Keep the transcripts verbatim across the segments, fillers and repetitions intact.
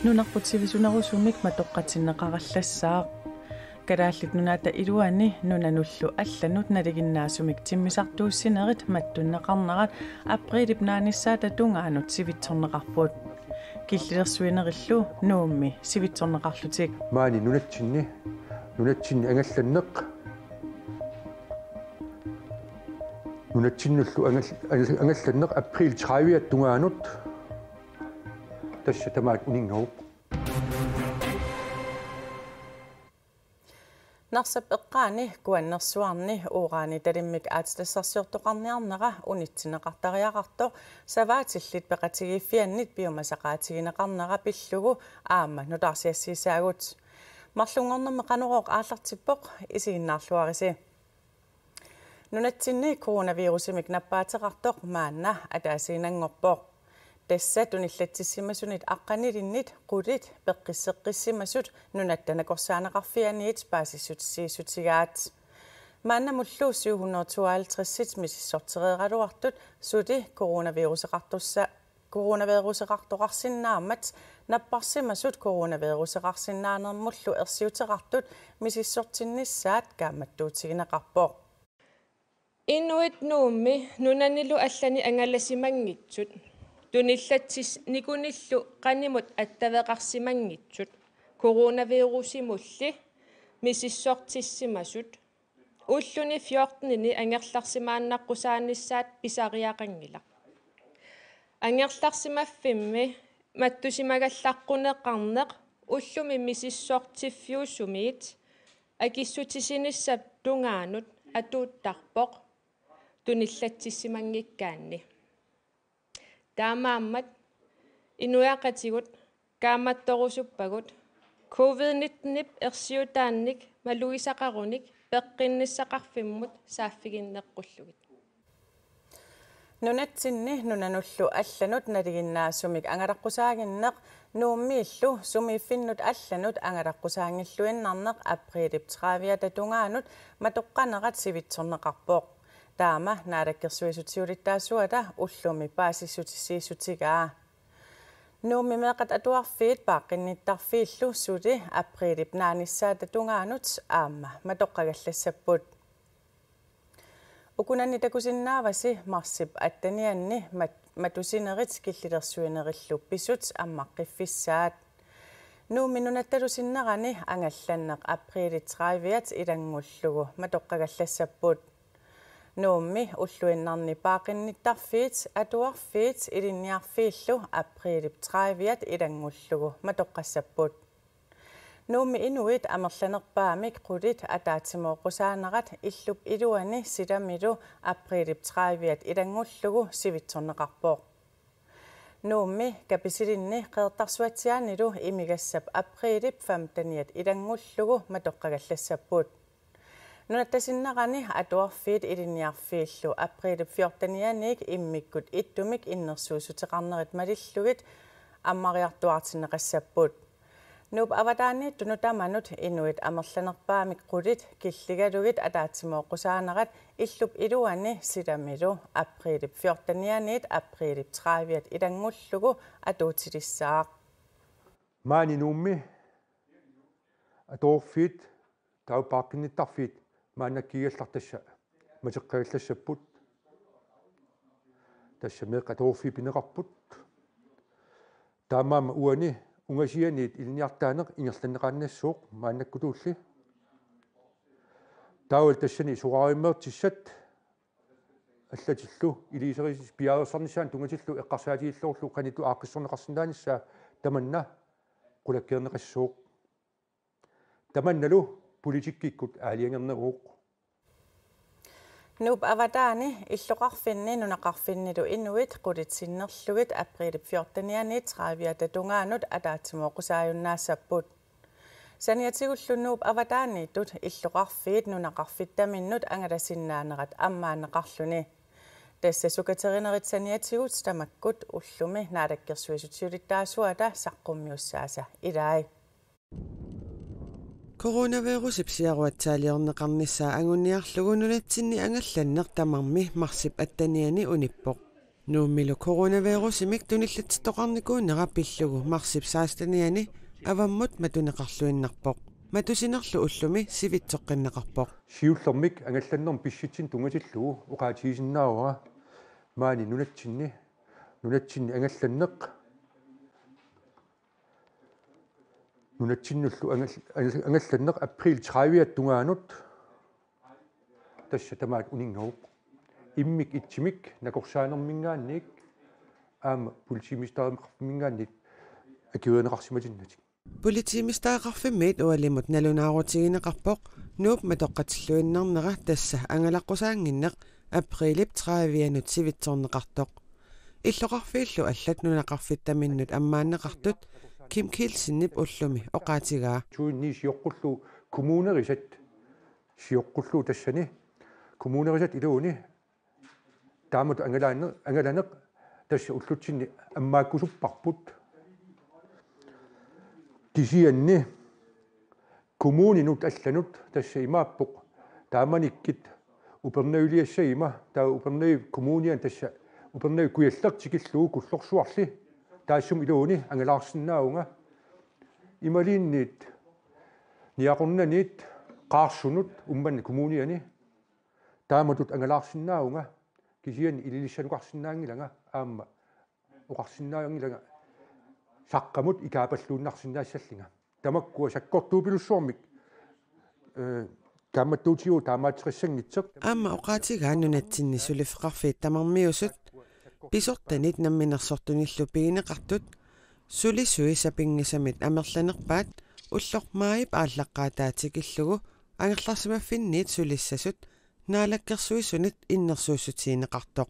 Nunarput sivisunerusumik matoqqatinneqarallassaaq. Kalaallit Nunaata iluani nunanullu allanut nalinginnaasumik timmisartuussinerit mattunneqarnerat apriilip naanissaata tungaanut sivitsorneqarput. Killilersuinerillu Nuummi sivitsorneqarlutik. Maani nunatsinni, nunatsinni angallanneq. Nunatsinnullu angal-, angal-, angallanneq apriil tredive tungaanut. Tassa tamaat uninngavoq. Narsap eqqaani Kuannersuarni uranitalimmik aatsitassarsiortoqarniarnera unitsinneqartariaqartoq savaatillit peqatigiiffiannit piumasaqaatigineqarnera pillugu aamma nutaarsiassiissaagut. Marlunngornermi Qanorooq aallartippoq, isiginnaarluarisi. Nunatsinni coronavirusimik nappaateqartoq maanna ataasiinnanngorpoq. Tassa tunillatsissimasunit aqqanilinnit qulit peqqisseqqissimasut Nunatta Nakorsaaneqarfianiit paasissutissiissutigaat. Maannamullu syv hundrede tooghalvtreds misissortereeraluartut suli coronaviruseqartussa-, coronaviruseqartoqarsinnaammat napparsimasut coronaviruseqarsinnaanermullu ersiuteqartut misissortinnissaat kaammattuutigineqarpoq. Inuit Nuummi nunanilu allani angalasimanngitsut, tunillatsinnikunillu qanimut attaveqarsimanngitsut, coronavirusimulli misissortissimasut, ulluni fjortenini angerlarsimaannaqqusaannissaat pisariaqanngilaq. Angerlarsimaffimmi mattusimagallarneqarneq ullumi misissortiffiusumiit akissutissinissamut tungaanut atuuttarpoq tunillatsissimanngikkaanni. Taamaammat inuiaqatigut kaammattorusuppagut covid nittenip ersiutaannik malugisaqarunik peqqinnissaqarfimmut saaffiginneqqullugit. Nunatsinni nunanullu allanut nalinginnaasumik angalaqqusaaginneq Nuummiillu sumiiffinnut allanut angalaqqusaanngilluinnarneq apriilip tredive tungaanut matoqqanerat sivitsorneqarpoq. Taama naalakkersuisut siulittaasuata ullumi paasissutissiissutigaa. Nuummi meeqqat atuarfiit paaqqinnittarfiillu suli apriilip naanissaata tungaanut aamma matoqqagallassapput. Ukunani takusinnaavasi marsip attenianni mat-, matusinerit killilersuinerillu pisut ammaqqiffissaat. Nuummi Nunattalu sinnerani angallanneq apriilip tredive ilanngullugu matoqqagallassapput. Nuummi ulluinnarni paaqqinnittarfiit atuarfiit ilinniarfiillu apriilip tredive ilanngullugu matoqqassapput. Nuummi inuit amerlanerpaamik qulit ataatsimooqqusaanerat illup iluani silamilu apriilip tredive ilanngullugu sivitsorneqarpoq. Nuummi Kapisilinni Qeqertarsuatsiaanilu imigassap apriilip femteniat ilanngullugu matoqqagallassapput. Nunatta sinnerani atuarfiit ilinniarfiillu apriilip fjortenianiit immikkut ittumik innersuussuteqarnerit malillugit ammariartuaartinneqassapput. Nuup avataaniittut nutaamut inuit amerlanerpaamik qulit killigalugit ataatsimooqqusaanerat illup iluani silamilu apriilip fjortenianiit apriilip tredive ilanngullugu atuutilissaaq. Maani Nuummi atuarfiit taava paaqqinnittarfiit maannakkut kiigallartassa mateqqagallassapput. Tassa meeqqat atuarfiit pineqarput. Taamaammat uani ungasianiit ilinniartitaaneq ingerlanneqaannassaaq maannakkutulli. Taavalu tassani soraarummeertissat allatillu iliuuserisassaat piareersarnissaannut tunngatillugu eqqarsaatigilluarlugu qanoq aaqqissorneqarsinnaanissaa tamanna qulakkeerneqassaaq. Tamannalu politikkikkut aalajangerneruvoq. Nuup avataani illoqarfinni nunaqarfinnilu inuit qulit sinnerlugit apriilip fjortenianiit tredive tungaanut ataatsimooqqusaajunnaassapput. Saniatigullu Nuup avataaniittut illoqarfiit nunaqarfittaminnut angalasinnaanerat ammaanneqarluni. Tassa sukaterinerit saniatigut tamakkut ullumi naalakkersuisut siulittaasuata saqqummiussaasa ilai. Coronavirusip siaruatsaaliorneqarnissaa anguniarlugu nunatsinni angallanneq tamarmi marsip atteniani unippoq. Nuummilu coronavirusimik tunillatsittoqarnikuunera pillugu marsip sekstenianni avammut matuneqarluinnarpoq. Matusinerlu ullumi sivitsoqqinneqarpoq. Siullermik angallannermik pissutsit tunngatillugu oqaatigisinnaavara maani nunatsinni, nunatsinni angallanneq, nunatsinnullu angal-, angal-, angallanneq april tredive tungaanut tassa tamaat uninngavoq. Immik itsimik nakorsaanerminngaanniit aamma politimestereqarfimminngaanniit akuerineqarsimatinnatik. Politimestereqarfimmiit ualimut nalunaarutigineqarpoq Nuup matoqqatilluinnarnera, tassa angalaqqusaannginneq aprilip tredivianut sivitsorneqartoq. Illoqarfiillu allat nunaqarfittaminnut ammaanneqartut Kim Kielsenip ullumi oqaatigaa. Tuinni sioqqullugu kommunerisat, sioqqullugu tassani kommunerisat iluani taamatut angalaane-, angalaneq tassa ullutsinni ammaakkusupparput. Kisianni kommuninut allanut tassa imaappoq taamanikkut Upernaviuliassaguma, taava Upernavip kommuniani tassa Upernavik Kujalleq tikillugu Kullorsuarli taassuma iluani angalaarsinnaavunga. Imaluunniit Niaqornaniit Qaarsunut Uummannap kommuniani taamatut angalaarsinnaavunga, kisianni ililissanukarsinnaanngilanga aamma oqarsinnaanngilanga saqqumut ikaapalluinnarsinnaassallunga. Tamakkua sakkortuupilussuarmik, eh, kaammattuutigut taamaattoqassanngitsoq. Aamma oqaatigaa nunatsinni suliffeqarfiit tamarmiusut pisortanit namminersortunillu pigineqartut sulisui sapinngisamik amerlanerpaat ulloq maajip aallaqqaataa tikillugu angerlarsimaffinniit sulissasut Naalakkersuisunit innersuussutigineqartoq.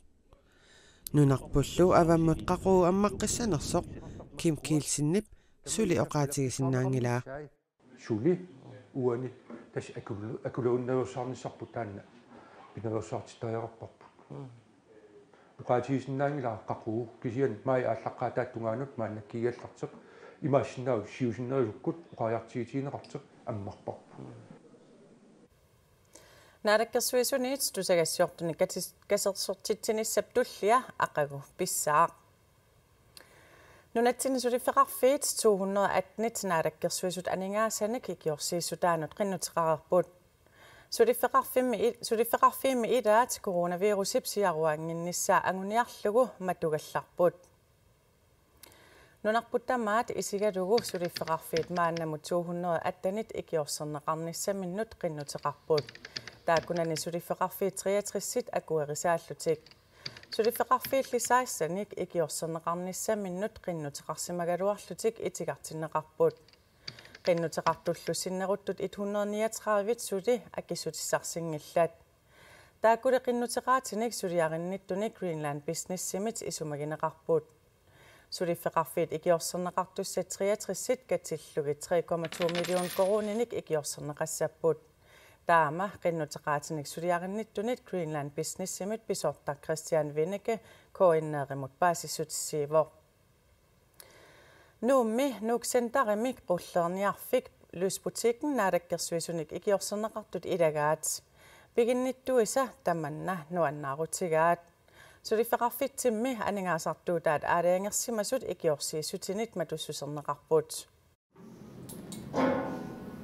Nunarpullu avammut qaqugu ammaqqissanersoq Kim Kielsenip suli oqaatigisinnaanngilaa. Suli uani tassa akul-, akulagunnaveersaarnissarput taanna pinaveersaartittariaqarparput. Oqaatigisinnaanngilaa qaqugu, kisianni maajip aallaqqaataa tungaanut maannakkut kiggallarteq imaassinnaavoq siusinnerusukkut oqariartuutigineqartoq ammarparput. Naalakkersuisuniit tusagassiortunik katis-, katersortitsinissap tullia aqagu pissaaq. Nunatsinni suliffeqarfiit to hundrede atten Naalakkersuisut aningaasanik ikiorsiissutaannut qinnuteqareerput. Suliffeqarfimmi i-, suliffeqarfiimmi ilaat coronavirusip siaruaannginnissaa anguniarlugu matugallarput. Nunarput tamaat isigalugu suliffeqarfiit maannamut to hundrede attenit ikiorserneqarnissaminnut qinnuteqarput. Taakkunani suliffeqarfiit treogtresit akuerisaallutik. Suliffeqarfiilli sekstenik ikiorserneqarnissaminnut qinnuteqarsimagaluarlutik itigartinneqarput. Qinnuteqartullu sinneruttut et hundrede niogtredive suli akissutissarsinngillat. Taakkuli qinnuteqaatinik suliarinnittunik Greenland Businessimit isumagineqarput. Suliffeqarfiit ikiorserneqartussat treogtresit katillugit tre komma to million koruuninik ikiorserneqassapput. Taama qinnuteqaatinik suliarinnittunit Greenland Businessimit pisortaq Christian Winneke K N R-imut paasissutissiivoq. Nuummi Nuuk Centerimi Qullerniarfik Lysbutikken Naalakkersuisunik ikiorserneqartut ilagaat. Piginnittuisa tamanna nuannaarutigaat. Suliffeqarfitsimmi aningaasartuutaat aalajangersimasut ikiorsiissutinit matussuserneqarput.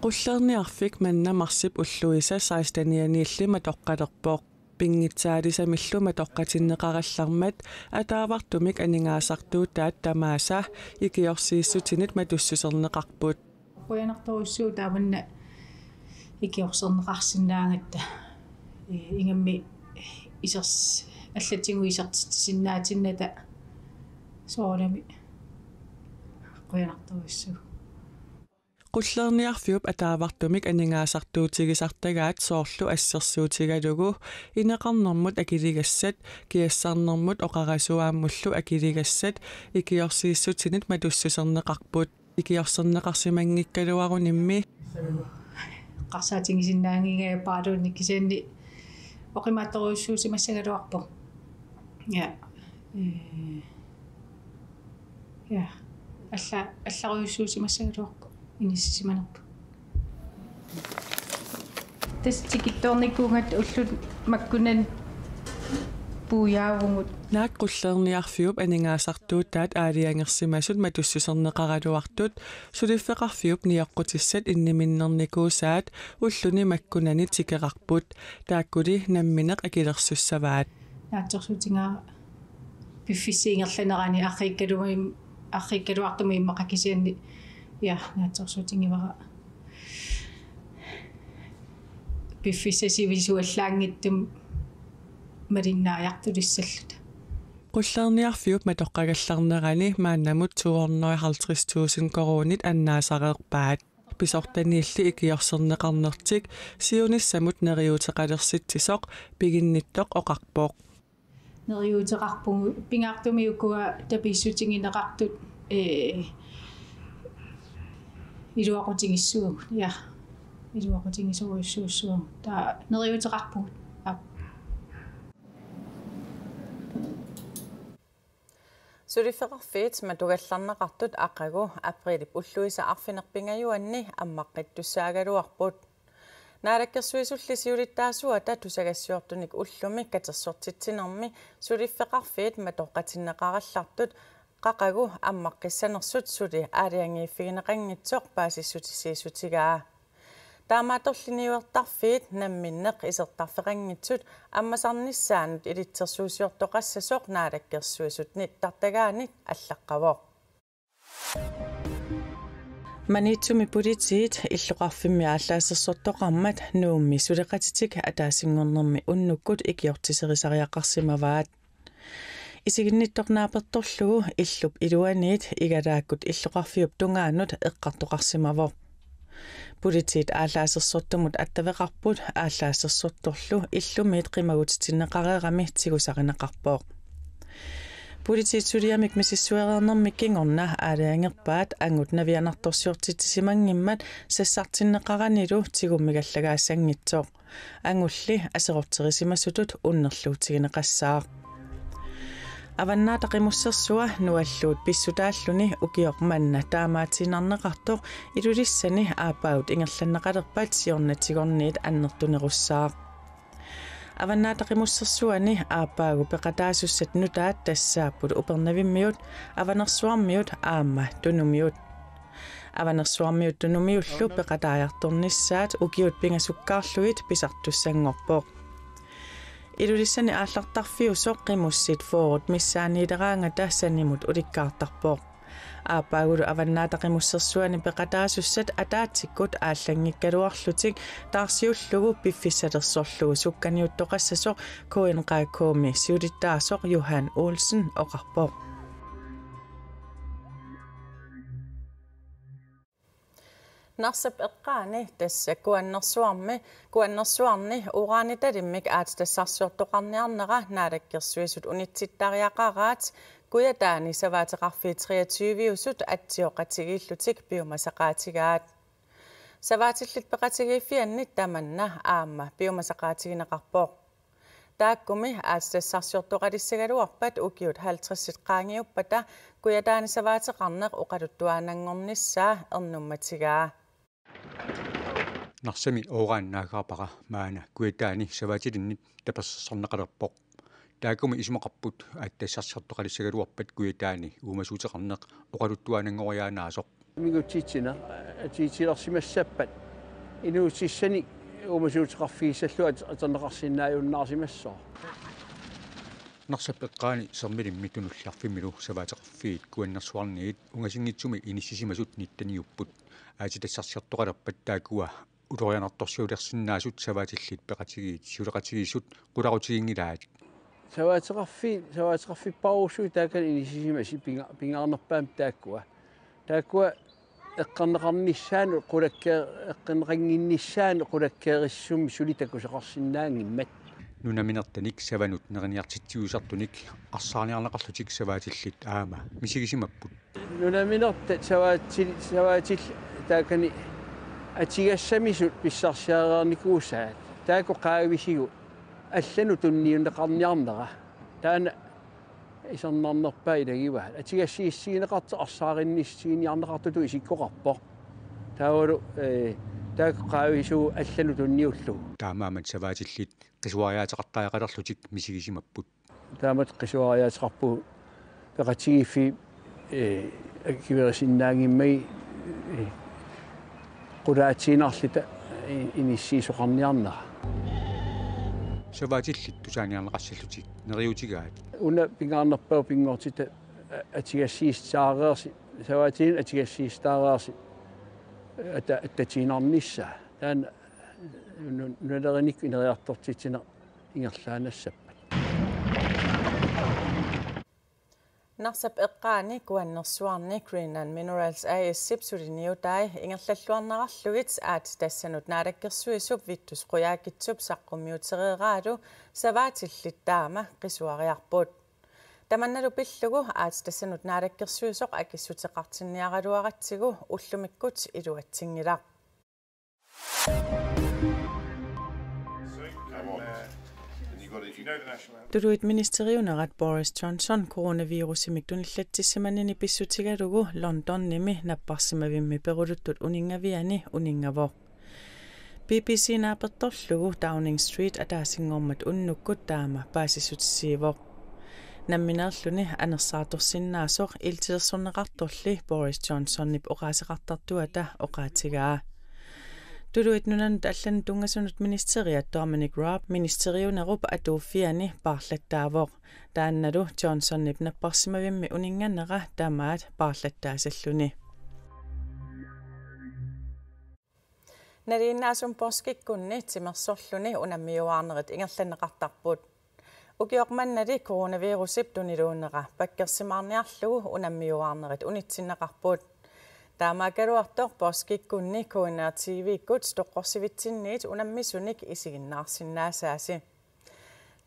Qullerniarfik manna marsip ulluisa sekstenianiilli matoqqalerpoq. Pinngitsaalisamillu matoqqatinneqarallarmat ataavartumik aningaasartuutaat tamaasa ikiorsiissutinit matussuserneqarput. Qujanartorujussuuvoq taamanna ikiorserneqarsinnaagatta. Ee, ingammik isers-, allatigut isertitsisinnaatinnatta soorunami qujanartorujussuuvoq. Qullerniarfiup ataavartumik aningaasartuutigisartagaat soorlu assersuutigalugu ineqarnermut akiligassat, kiassarnermut oqarasuaammullu akiligassat ikiorsiissutinit matussuserneqarput. Ikiorserneqarsimanngikkaluarunimmi. Eqqarsaatigisinnaannginnakku kisianni oqimaatsorujussuusimassagaluarpoq. Ja. Ee. Ja. Alla-, allarujussuusimassagaluarpoq. Inissisimanerput. Tassa tikittoornikuugatta ullut makkunani Ujaavungut. Naak Qullerniarfiup aningaasartuutaat aalajangersimasut matussuserneqaraluartut suliffeqarfiup nioqqutissat inniminernikuusaat ulluni makkunani tikeqarput. Taakkuli nammineq akilersussavaat. Naatsorsuutigaara piffissap ingerlanerani arriikkaluim-, arriikkaluartumik immaqa kisianni, ja, naatsorsuutigivara piffissap sivisuallaanngitsumik malinnaajartulissalluta. Qullerniarfiup matoqqagallarnerani maannamut to hundrede og halvtreds tusind koruunit annaasareerpaat. Pisortaniilli ikiorserneqarnertik siunissamut neriuuteqalersitsisoq piginnittoq oqarpoq. Neriuuteqarpugut, pingaartumik ukua tapiissutigineqartut, ee, iluaqutigissuugut, ja, iluaqutigisorujussuussuugut. Taava neriuuteqarpugut. Aap. Suliffeqarfiit matugallarneqartut aqagu aprilip ulluisa arfineq-pingajuanni ammaqqittussaagaluarput. Naalakkersuisulli siulittaasuata tusagassiortunik ullumi katersortitsinermi suliffeqarfiit matoqqatinneqarallartut qaqagu ammaqqissanersut suli aalajangiiffigineqanngitsoq paasissutissiissutigaa. Taamaattorli niuertarfiit namminneq isertarfeqanngitsut ammasarnissaannut ilitsersuusiortoqassasoq Naalakkersuisut nittartagaanit allaqqavoq. Maniitsumi politiit illoqarfimmi aallaasersortoqarmat Nuummi suleqatitik ataasinngornermi unnukkut ikiortiserisariaqarsimavaat. Isiginnittoq naapertorlugu illup iluaniit igalaakkut illoqarfiup tungaanut eqqartoqarsimavoq. Politiit aallaasersortumut attaveqarput aallaasersortorlu illumiit qimagutitinneqareerami tigusarineqarpoq. Politiit suliamik misissuereernermik kingorna aalajangerpaat angut navianartorsiortitsisimanngimmat sassartinneqaranilu tigummigallagaassanngitsoq. Angulli aserorterisimasutut unnerluutigineqassaaq. Avannaata Qimussersua nualluut pissutaalluni ukioq manna taamaatiinnarneqartoq Ilulissani aappaagut ingerlanneqalerpat siornatigorniit annertunerussaaq. Avannaata Qimussersuani aappaagu peqataasussat nutaat tassaapput Upernavimmiut, Avanersuarmiut aamma Tunumiut. Avanersuarmiut Tunumiullu peqataajartornissaat ukiut pingasukkaarlugit pisartussanngorpoq. Ilulissani aallartarfiusoq qimussit fyrret missaanniileraangata sanimut ulikkaartarpoq. Aappaagulu Avannaata Qimussersuani peqataasussat ataatsikkut aallanngikkaluarlutik taarsiullugu piffissalersorlugu sukkaniuttoqassasoq K N Q K-mi siulittaasoq Johan Olsen oqarpoq. Narsap eqqaani, tassa Kuannersuarmi, Kuannersuarni uranitalimmik aatsitassarsiortoqarniarnera Naalakkersuisut unitsittariaqaraat, Kujataani savaateqarfiit treogtyve-usut atsioqatigiillutik piumasaqaatigaat. Savaatillit peqatigiiffiannit tamanna aamma piumasaqaatigineqarpoq. Taakkumi aatsitassarsiortoqalissagaluarpat ukiut halvtredsit qaangiuppata Kujataani savaateqarneq oqaluttuaannanngornissaa ernummatigaa. Narsami uran naaggaarpara maanna Kujataani savaatilinnit tapersersorneqalerpoq. Taakkumi isumaqarput aatsitassarsiortoqalissagaluarpat Kujataani uumasuuteqarneq oqaluttuaannanngoriaannaasoq. Mingutsitsineq atiitsilersimassappat inuussutissani uumasuuteqarfigissallugu at-, atorneqarsinnaajunnaarsimassaaq. Narsap eqqaani Sermilimmi Tunulliarfimmilu savaateqarfiit Kuannersuarniit ungasinngitsumi inissisimasut nitteniupput. Aatsitassarsiortoqalerpat taakkua ulorianartorsiulersinnaasut savaatillit peqatigiit siuleqatigiissut qularutiginngilaat. Savaateqarfiit, savaateqarfippaarusuit taakani inissisimasut pinga-, pingaarnerpaamik taakkua. Taakkua eqqorneqarnissaannut qulakkee-, eqqorneqannginnissaannut qulakkeerissumik suli takusaqarsinnaanngimmat. Nunaminertanik savanut neriniartitsiuisartunik arsaarniarneqarlutik savaatillit aamma misigisimapput. Nunaminertat savaatil-, savaatillit taakani atugassamisut pissarsiareernikuusaat. Taakku qaavisigut allanut tunniunneqarniarnera. Taanna isornarnerpaaq ilagivaat. Atugassiissutigineqartoq arsaarinnissutigineqartutut isikkoqarpoq. Taavalu, ee, taakku qaavisigut allanut tunniullugu. Taamaammat savaatillit qisuariaateqartariaqalerlutik misigisimapput. Taamatut qisuariaateqarpugut peqatigiiffiit, ee, akuerisinnaanngimmagit, ee, qulaatiinnarluta, ee, inissiisoqarniarnera. Savaatillit tusaaniarneqassallutik neriuutigaat. Una pingaarnerpaaq pinngortitaq, ee, atugassiissutaareersi, savaatiinneq atugassiissutaareersi, ata-, attatiinnarnissaa. Taanna nu-, nunalerinik ineriartortitsineq ingerlaannassappat. Narsap eqqaani kuannersuarni Greenland Minerals A/S-ip suliniutai ingerlalluarnerarlugit aatsitassanut naalakkersuisup Vittus Qujaukitsup saqqummiutereeraalu savaatillit taama qisuariarput. Tamannalu pillugu aatsitassanut naalakkersuisoq akissuteqartinniaraluaratsigu ullumikkut iluatsinngilaq. Tuluit ministeriunerat Boris Johnson coronavirusimik tunillatsissimanini pissutigalugu Londonimi napparsimavimmi peruluttut uninngaviani uninngavoq. B B C naapertorlugu Downing Street ataasinngormat unnukkut taama paasissutissiivoq. Nammineerluni anersaartorsinnaasoq iltilersorneqartorli Boris Johnsonip oqaaseqartartuata oqaatigaa. Tuluit Nunanut allanut tunngasunut ministeriat Dominic Raab ministeriunerup atuuffiani paarlattaavoq. Taannalu Johnsonip napparsimavimmi uninnganera tamaat paarlattaasalluni. Nalinginnaasumik poorskikkunni timersorluni unammiuaarnerit ingerlanneqartarput. Ukioq mannali coronavirusip tuniluunnera pakkersimaarniarlugu unammiuaarnerit unitsinneqarput. Taamaakkaluartoq poorskikkunni K N R T V-kkut toqqorsivitsinniit unammisunik isiginnaarsinnaasaasi.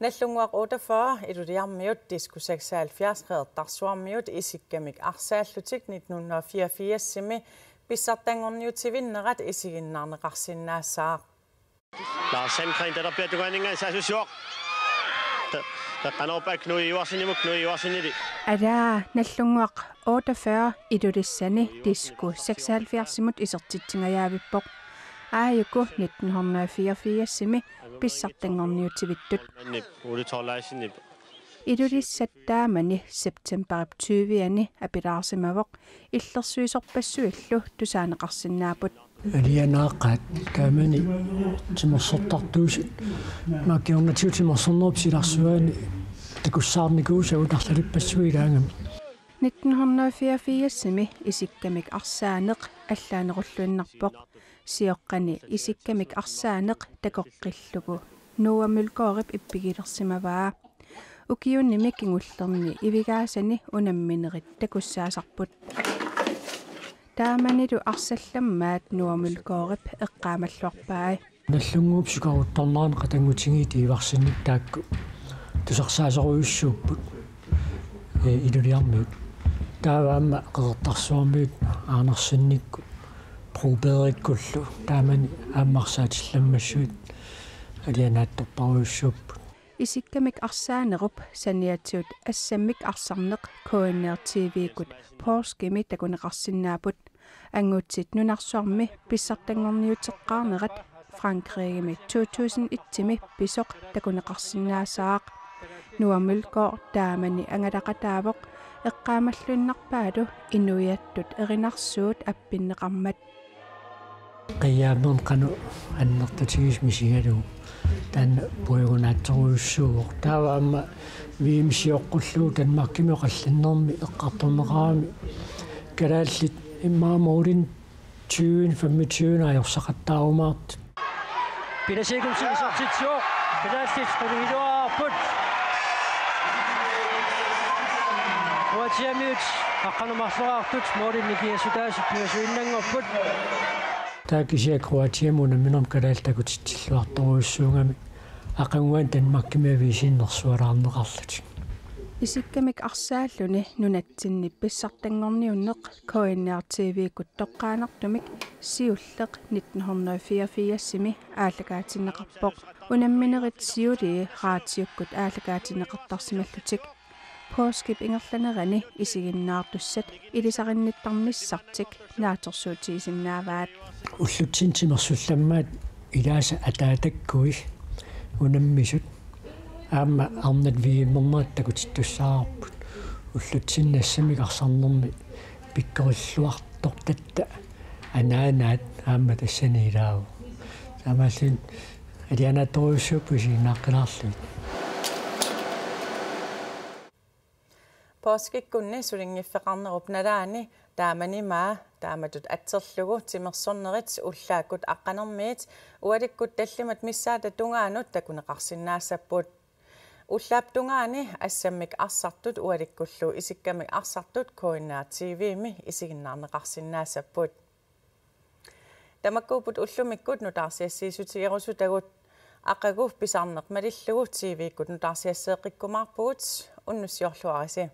Nallunnguaq otteogfyrre Ilulissarmiut Disco seksoghalvfjerds Qeqertarsuarmiut isikkamik arsaallutik nitten hundrede og fireogfirsimi pissartanngorniutivinnerat isiginnaarneqarsinnaassaaq. Lars Sandgren, der, der bliver tunganingan saasussivoq. Qanorpa Knud Iversenimut, Knud Iversenili. Alaa, Nallunnguaq otteogfyrre Ilulissani Disco seksoghalvfjerdsimut isertitsingajaavippoq. Aajuku nitten hundrede og fireogfirsimi pissartanngorniutivittut. Ole Thorleifsenip. Ilulissat taamani septemberip tyviani apilaarsimavoq, illersuisorpassuillu tusaaneqarsinnaapput. Alianaaqaat taamani timersortartuusut. Makiornatigut timersornerup silarsuani takussaarnikuusagut arlalippassuit ilaagami. Nitten hundrede og fireogfirsimi isikkamik arsaaneq allaanerulluinnarpoq. Sioqqani isikkamik arsaaneq takoqqillugu Noah Mølgaardip ippigilersimavaa. Ukiunimi kingullerni Ivigaasani unamminerit takussaasarput. Taamanilu arsallammaat Noah Mølgaardip eqqaamalluarpai. Nallunnguup sukaruttornerani qatanngutigiit Iversenit taakku tusarsaasorujussuupput, ee, Ilulissarmiut. Taava aamma Qeqertarsuarmiut Andersenikkut, Brobergikkullu taamani aamma arsaatillammassuit alianaatsorpassuit. Isikkamik arsaanerup saniatigut assammik arsarneq K N R T V-kkut poorskimi takuneqarsinnaapput. Angutit nunarsuarmi pissartanngorniuteqqaarnerat Frankrigimi to tusind et-imi pisoq takuneqarsinnaassaaq. Noah Mølgaard taamani angalaqataavoq, eqqaamalluinnarpaalu inuiattut erinarsuut appinneqarmat. Qiiaammerneq qanoq annertutigisoq misigalugu. Taanna puigunaatsorujussuuvoq. Taava aamma V M sioqqullugu Danmarkimi oqallinnermi eqqartorneqarami kalaallit immaqa målin tyve femogtyve ajorsaqattaarumaartut. Pingaartumik isertitsivoq, kalaallit qulingiluaarput. Kroatiamiut aqqaneq-marloraartut målinik nikiassutaasut pingasuinnanngorput. Taava kisianni Kroatiamut unamminermi kalaallit takutitsilluartorujussuugamik aqaguani Danmarkimi aviisini nersualaarneqarlutik. Isikkamik arsaalluni nunatsinni pissartanngorniunneq K N R T V-kkut toqqaannartumik siulleq nitten hundrede og fireogfirsimi aallakaatinneqarpoq. Unamminerit siulii raatiukkut aallakaatinneqartarsimallutik. Poorskip ingerlanerani isiginnaartussat ilisarinnittarnissartik naatsorsuutigisinnaavaat. Ullutsinni timersullammaat ilaasa ataatakkui unammisut Aamma arnat V M-ernerit takutittussaavarput. Ullutsinnut assammik arsarnermi pikkorilluartortatta anaanaat aamma tassani ilaavoq. Taamaalillutik alianaatsorujussuupput isiginnaaqqilaarlugit. Påskikkunni sulinngiffeqarnerup nalaani taamanimaa taamatut atserlugu timersornerit ullaakkut aqqanermiit ualikkut tallimat missaata tungaanut takuneqarsinnaassapput. Ullaap tungaani assammik arsartut ualikkullu isikkamik arsartut K N R T V-mi isiginnaarneqarsinnaassapput. Tamakkuupput ullumikkut nutaarsiassiissutigerusutagut, aqagu pisarneq malillugu T V-kkut nutaarsiasseeqqikkumaarpugut, unnussiorluarisi.